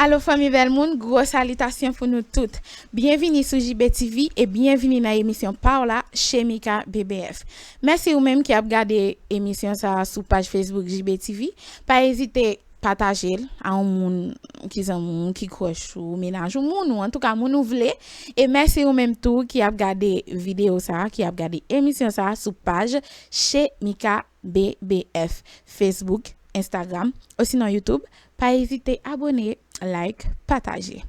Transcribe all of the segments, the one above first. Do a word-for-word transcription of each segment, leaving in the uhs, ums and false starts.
Alo fanmi bèl moun, gwo salitasyon pou nou tout. Byenvini sou J B T V e byenvini nan emisyon pa w la, Chemika B B F. Mèsi ou menm ki ap gade emisyon sa a sou paj Facebook J B T V. Pa ezite pataje l a yon moun ki zanmi w, ki crush ou, mennaj ou, moun ou, antouka moun ou vle. E mèsi ou menm tou ki ap gade videyo sa a, ki ap gade emisyon sa a sou paj Chemika B B F, Facebook, Instagram, osinon YouTube. Pa ezite abòne, like, pataje.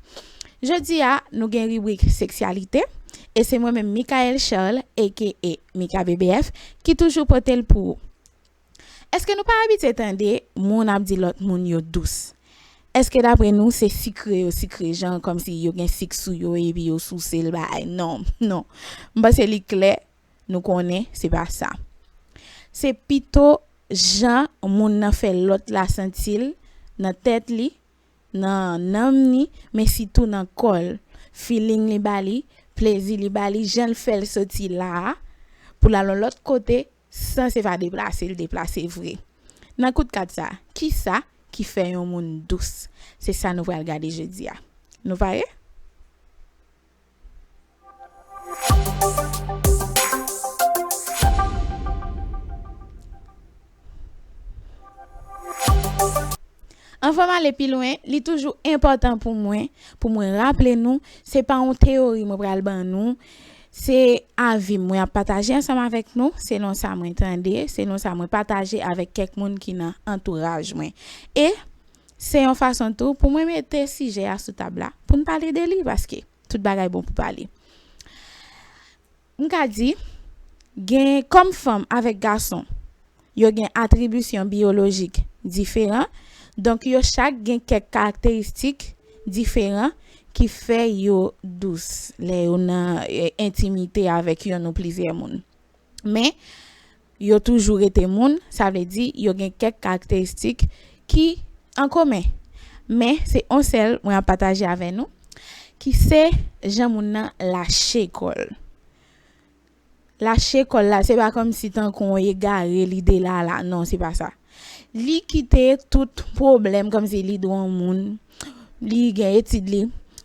Jodi a, nou gen ribrik seksyalite, e se mwen menm, Michael Charles, A K A Mika B B F, ki toujou pote l pou ou. Èske nou pa abitye tande moun ap di lòt moun yo dous? Èske dapre nou se sikre yo sikre, jan kòmsi yo gen sik sou yo epi yo souse l bay? Non, non. M panse li klè, nou konnen se pa sa. Se pito jan moun nan fè lòt la santi l nan tèt li, nan nanm ni, men sitou nan kò l. Feeling li ba li, plezi li ba li, jan l fè l soti la a, pou l al yon lòt kote, san se pa deplase l deplase vre. Nan kout kat sa, kisa ki fè yon moun dous? Se sa nou pral gade jodi a. Nou pare? Anvan m ale pi lwen, li toujou enpòtan pou mwen, pou mwen raple nou, se pa yon teyori mwen pral ban nou, se avi m mwen ap pataje ansanm avèk nou, selon sa mwen tande, selon sa mwen pataje avèk kèk moun ki nan antouraj mwen. E se yon fason tou pou mwen mete sijè a sou tab la, pou n pale de li, paske tout bagay bon pou pale. M ka di, gen kòm fanm avèk gason, yo gen atribisyon biyolojik diferan, donk yo chak gen kèk karakteristik diferan ki fè yo dous lè yo nan, e, entimite avèk yonn ou plizyè moun. Men, yo toujou rete moun, sa vle di yo gen kèk karakteristik ki an komen. Men, se yon sèl mwen ap pataje avè nou, ki se jan moun nan lache kò l. Lache kò l la, se pa kòmsi tankou yon egare li de la la. Non, se pa sa. Li kite tout pwoblèm, kòmsi li dwe yon moun, li gen etid li,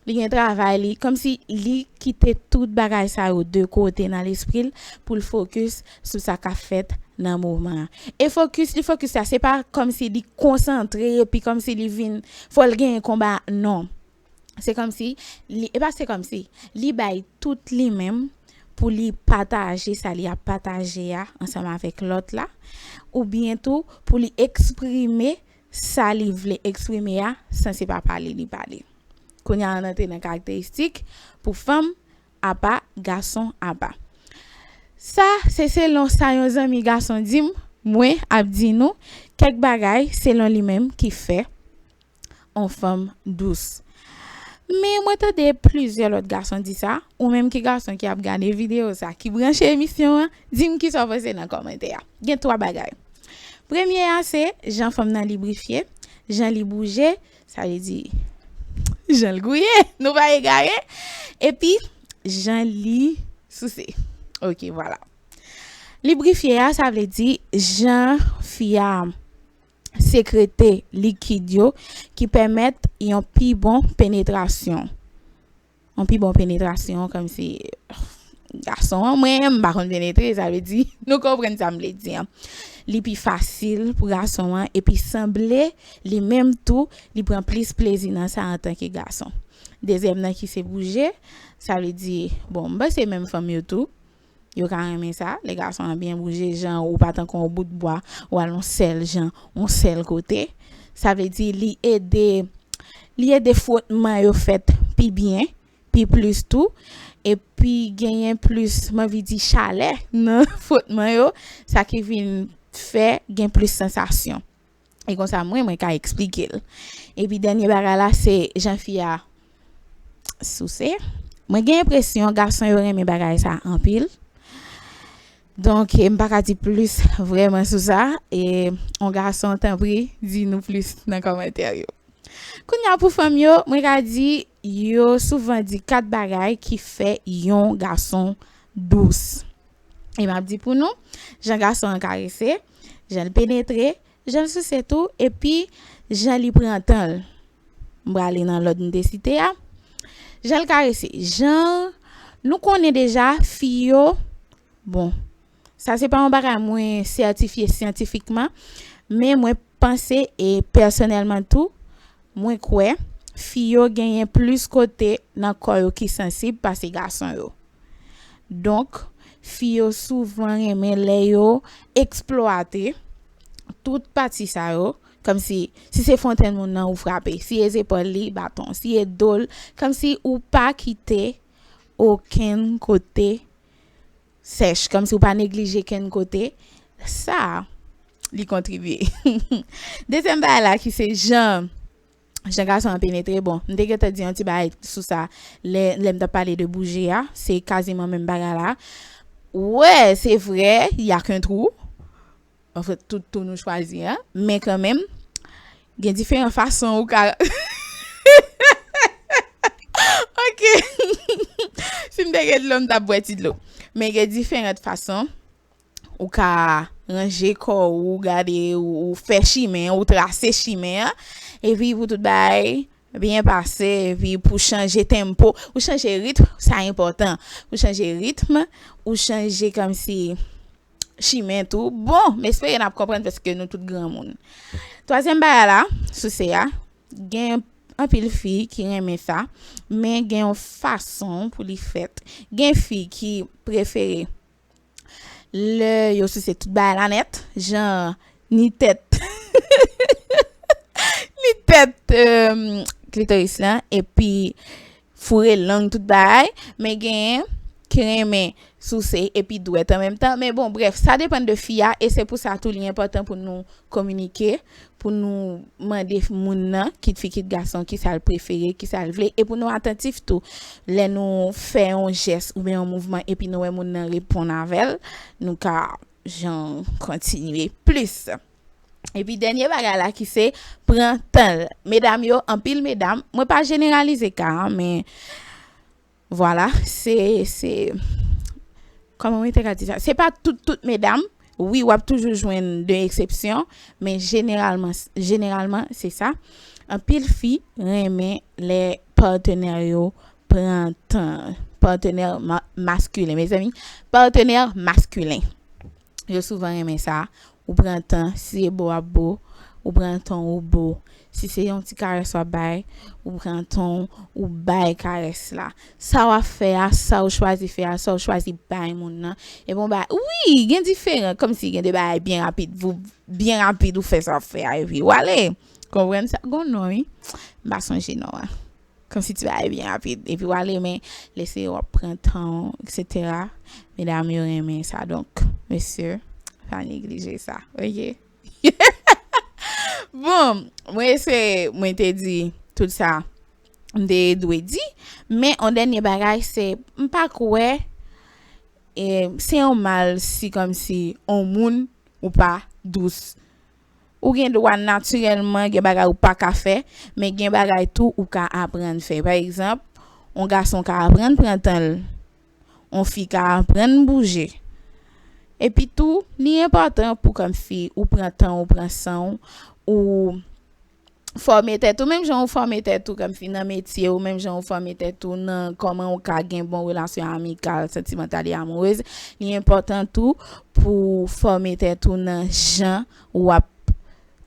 li gen travay li, kòmsi li kite tout bagay sa yo de kote nan lespri l pou l fokis sou sa k ap fèt nan moman an. E fokis, li fokis la, se pa kòmsi li konsantre epi kòmsi li vin, fò l genyen konba, non. Se kòmsi, li, e pa se kòmsi, li bay tout li menm pou li pataje sa li ap pataje a ansanm avèk lòt la, oubyen tou pou li eksprime sa li vle eksprime a san se pa pale li pale. Kounye a, ann antre nan karakteristik pou fanm apa, gason apa. Sa, se selon sa yon zanmi gason di m, mwen ap di nou kèk bagay selon li menm ki fè yon fanm dous. Men mwen tande plizyè lòt gason di sa, ou menm ki gason ki ap gade videyo sa, ki branche emisyon an, di m kisa w panse nan kòmantè a. Gen twa bagay. Premye a se jan fanm nan librifye, jan li bouje, sa vle di jan l gouye, nou pa egare, epi jan li souse. Ok, vwala. Librifye a, sa vle di jan fi a sekrete likid yo ki pèmèt yon pi bon penetrasyon. Yon pi bon penetrasyon, kòmsi gason an, mwen, m pa konn penetre, sa vle di, nou konprann sa m vle di an. Li pi fasil pou gason an, epi sanble, li menm tou, li pran plis plezi nan sa antanke gason. Dezyèm nan ki se bouje, sa vle di, bon, m panse menm fanm yo tou, yo ka renmen sa, lè gason an byen bouje, jan ou pa tankou yon bout bwa, ou al yon sèl jan, yon sèl kote. Sa vle di, li ede, li ede fwotman yo fèt pi byen, pi plis tou, epi genyen plis, m anvi di, chalè nan fwotman yo, sa ki vin fè gen plis sansasyon. E konsa, mwen, mwen ka eksplike l. Epi dènye bagay la, se jan fi a souse. Mwen gen enpresyon gason yo renmen bagay sa anpil. Donk, e, m pa ka di plis vrèman sou sa. E yon gason, tanpri, di nou plis nan kòmantè yo. Kounye a pou fanm yo, mwen ka di, yo souvan di kat bagay ki fè yon gason dous. E m ap di pou nou, jan gason an karese, jan l penetre, jan l souse tou, epi jan li pran tan l. M prale nan lòd m te site a. Jan l karese. Jan nou konnen deja, fi yo, bon, sa se pa yon bagay mwen sètifye syantifikman, men mwen panse e pèsonèlman tou, mwen kwè fi yo genyen plis kote nan kò yo ki sansib pase gason yo. Donk, fi yo souvan renmen lè yo eksplwate tout pati sa yo, kòmsi, si se fontèn moun nan ou frape, si e zepòl li, baton, si e do l, kòmsi ou pa kite okenn kote sèch, kòmsi ou pa neglije kenn kote, sa, li kontribye. Dezyèm bagay la ki se jan, jan gason an penetre. Bon, m te gentan di yon ti bagay sou sa lè, lè m t ap pale de bouje a, se kaziman menm bagay la. Wè, se vre, y a qu'un trou. Anfèt, tout tou nou chwazi, an. Men kanmenm, gen diferan fason ou ka Ok. Si m te gen dlo, m t ap bwè ti dlo. Men gen diferan fason ou ka ranje kò w, ou gade, ou, ou fè chimen, ou trase chimen an. Epi pou tout bagay byen pase, epi pou chanje tempo, ou chanje ritm, sa enpòtan. Ou chanje ritm, ou chanje kòmsi chimen tou. Bon, m espere n ap konprann paske nou tout granmoun. Twazyèm bagay la, sou se a, gen anpil fi ki renmen sa, men gen yon fason pou li fèt. Gen fi ki prefere lè yo souse tout bagay la nèt, jan ni tèt, ni tèt, euh, klitoris lan, epi foure lang tout bagay, men genyen ki renmen souse epi dwèt an menm tan. Men bon, brèf, sa depann de fi a, e se pou sa tou li enpòtan pou nou kominike, pou nou mande moun nan, kit fi, kit gason, kisa l prefere, kisa l vle, e pou nou atantif tou, lè nou fè yon jès oubyen yon mouvman, epi nou wè moun nan reponn avè l, nou ka jan kontinye plis. Epi dènye bagay la ki se pran tan l. Medam yo, anpil medam, mwen pa jeneralize ka a, men vwala, se, se, kòman mwen te ka di sa? Se pa tout, tout medam. Wi, w ap toujou jwenn de eksepsyon, men jeneralman, jeneralman, se sa. Anpil fi renmen lè patenè yo pran tan. Patenè ma-, maskilen, mezanmi. Patenè maskilen. Yo souvan renmen sa. Ou pran tan, si e bo w ap bo, ou pran tan ou bo. Si se yon ti karès w ap bay, ou pran tan w, ou bay karès la. Sa w ap fè a, sa w chwazi fè a, sa w chwazi bay moun nan. E bon, ba, wi, gen diferan, kòmsi gen de bagay byen rapid, voup, byen rapid ou fè sa w ap fè a, epi w ale. Konprann sa? Gon non, wi. M pa sonje non an. Kòmsi ti bagay byen rapid. Epi w ale, men lese w ap pran tan w, etsetera. Medam yo renmen sa. Donk, mesye, pa neglije sa. Ok? Bon, mwen espere mwen te di tout sa m te dwe di. Men, yon dènye bagay, se, m pa kwè, e, se yon mal si kòmsi yon moun ou pa dous. Ou gen dwa natirèlman gen bagay ou pa ka fè, men gen bagay tou ou ka aprann fè. Pa egzanp, yon gason ka aprann pran tan l, yon fi ka aprann bouje. Epi tou, li enpòtan pou kòmsi ou pran tan, ou pran san w, ou fòme tèt ou, menm jan ou fòme tèt ou kòmsi nan metye ou, menm jan ou fòme tèt ou nan kòman ou ka gen bon relasyon amikal, santimantal e amourez. Li enpòtan tou pou fòme tèt ou nan jan w ap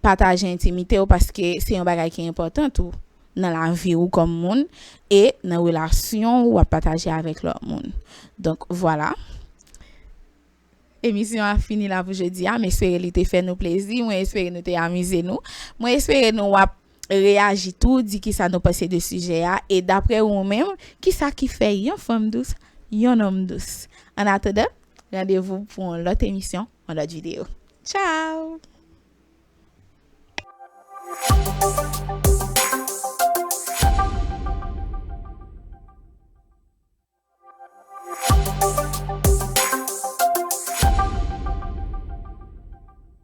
pataje entimite w, paske se yon bagay ki enpòtan tou nan lavi w kòm moun e nan relasyon w ap pataje avèk lòt moun. Donk, vwala. Emisyon an fini la pou jodi a. M espere li te fè nou plezi. Mwen espere nou te amize nou. Mwen espere nou w ap reyaji tou, di kisa nou panse de sijè a. E daprè ou menm, kisa ki fè yon fanm dous, yon nonm dous? An atandan, randevou pou yon lòt emisyon, yon lòt videyo. Tchao!